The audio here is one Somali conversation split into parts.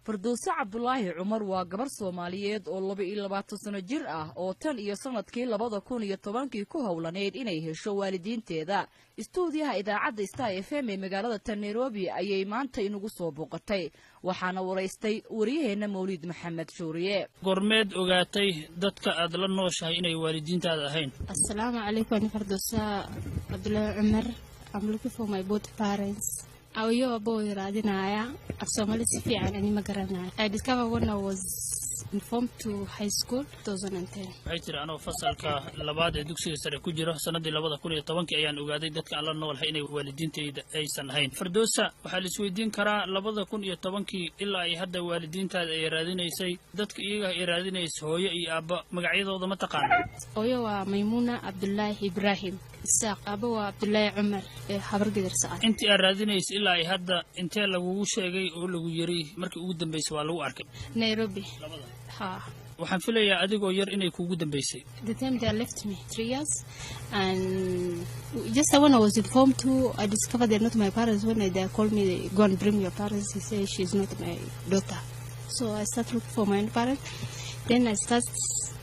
Farduuse Cabdulaahi Cumar waa gabar Soomaaliyeed oo 22 sano jir ah oo tan iyo sanadkii 2010-kii ku howlaneyd inay hesho waalidiinteeda. Istuudiyaha idaacadda Star FM ee magaalada tan Nairobi ayay maanta inugu soo booqatay, waxaana waraystay wariyaheenna Mawliid Maxamed Shuuriye. Gormeed ogaatay dadka aad la nooshahay inay waalidiintaada ahayn? Assalamu alaikum, ani Fardosa Abdullahi Umar. I'm looking for my both parents. Ayo abo raadinaya. Af Soomaali si fiican ani ma garanayo. I discovered when I was in form 2 high school, 2010. Waxay tiri, anoo fasalka labaad ee dugsiga sare ku jiro sanadii 2010-kii ayaan ogaaday dadka aan la noolahay inay waalidiintayda aysan ahayn. Fardoosa, waxaa la isweydiin karaa, 2010-kii ilaa ay hadda waalidiintaada ay raadinaysay, dadka iyaga ay raadinaysa hooyo iyo aabba magacyadooda ma taqaana? Hooyo waa Maymuna Abdullahi Ibrahim Isaaq. Abo waa Abdullahi Cumar ee Habargidir Sacad. Intii aad raadinaysay ilaa ay hadda, intee lagugu sheegay oo lagu yiri markii ugu dambaysay waa lagu arkay? Nairobi. Ha. Waxaan filayaa adigoo yar inay kuugu dambaysay. The time they left me, 3 years, and just when I was in form 2, I discovered they're not my parents. When they called me, "Go and bring your parents," he said she's not my daughter. So I started looking for my own parents. Then I start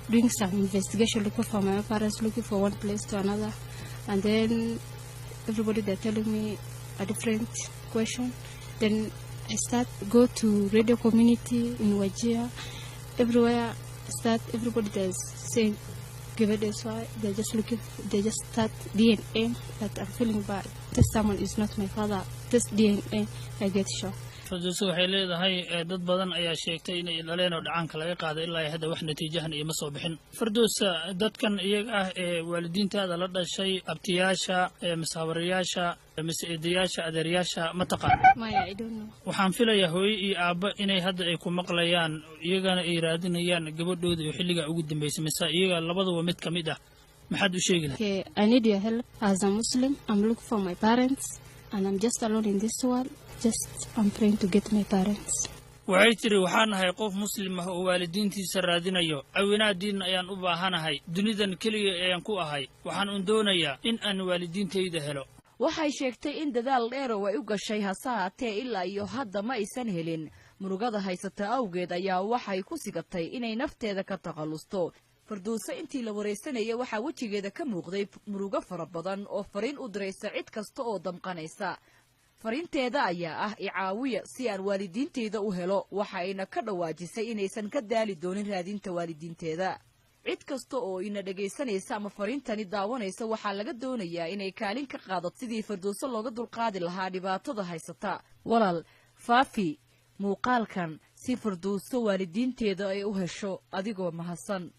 doing some investigation, looking for my parents, looking for one place to another, and then everybody, they're telling me a different question. Then I start go to radio community in Wajir, everywhere. Start everybody, there's saying give it this why they're just looking, they just start DNA, but I'm feeling bad. This someone is not my father. This DNA, I get shocked. Fardooso waxay leedahay dad badan ayaa sheegtay inay dhaleen oo dhacaanka laga qaaday, ilaa hadda wax natiijahan ioma soo bixin. Fardoosa, dadkan iyaga ah ee waalidiintaada la dhashay, abtiyaasha, mise habarayaasha, mise eedayaasha, adeerayaasha, ma taqaan? Maya, I don't know. Waxaan filayaa hooyo iyo aabba inay hadda ay ku maqlayaan, iyagana ay raadinayaan gabadhooda oo xilligaa ugu dambaysay, mise iyaga labaduba mid ka mid ah. Maxaad u sheegi lahayd? Okay, I need your help as a Muslim. I'm looking for my parents and I'm just alone in this world. Just I'm praying to get my parents. Waxay tidhi, waxaan ahay qof Muslim ah oo waalidiintiisa raadinayo. Caawinaadiinna ayaan u baahanahay. Dunidan keliya ayaan ku ahay. Waxaan un doonayaa in aan waalidiintayda helo. Waxay sheegtay in dadaal dheer oo ay u gashay, hase haatee ilaa iyo hadda ma aysan helin. Murugada haysata awgeed ayaa waxay ku sigatay inay nafteeda ka takhallusto. Farduuso intii la waraysanayay waxaa wejigeeda ka muuqday murugo fara badan oo fariin u diraysa cid kasta oo damqanaysa. Fariinteeda ayaa ah, "Icaawiya si aan waalidiinteyda u helo." Waxa ayna ka dhawaajisay inaysan ka daali doonin raadinta waalidiinteeda. Cid kasta oo ina dhegaysanaysa ama fariintani daawanaysa waxaa laga doonayaa inay kaalin ka qaadato sidii Farduuso looga dulqaadi lahaa dhibaatada haysata. Walaal, faafi muuqaalkan si Farduuso waalidiinteeda ay u hesho, adigoo mahadsan.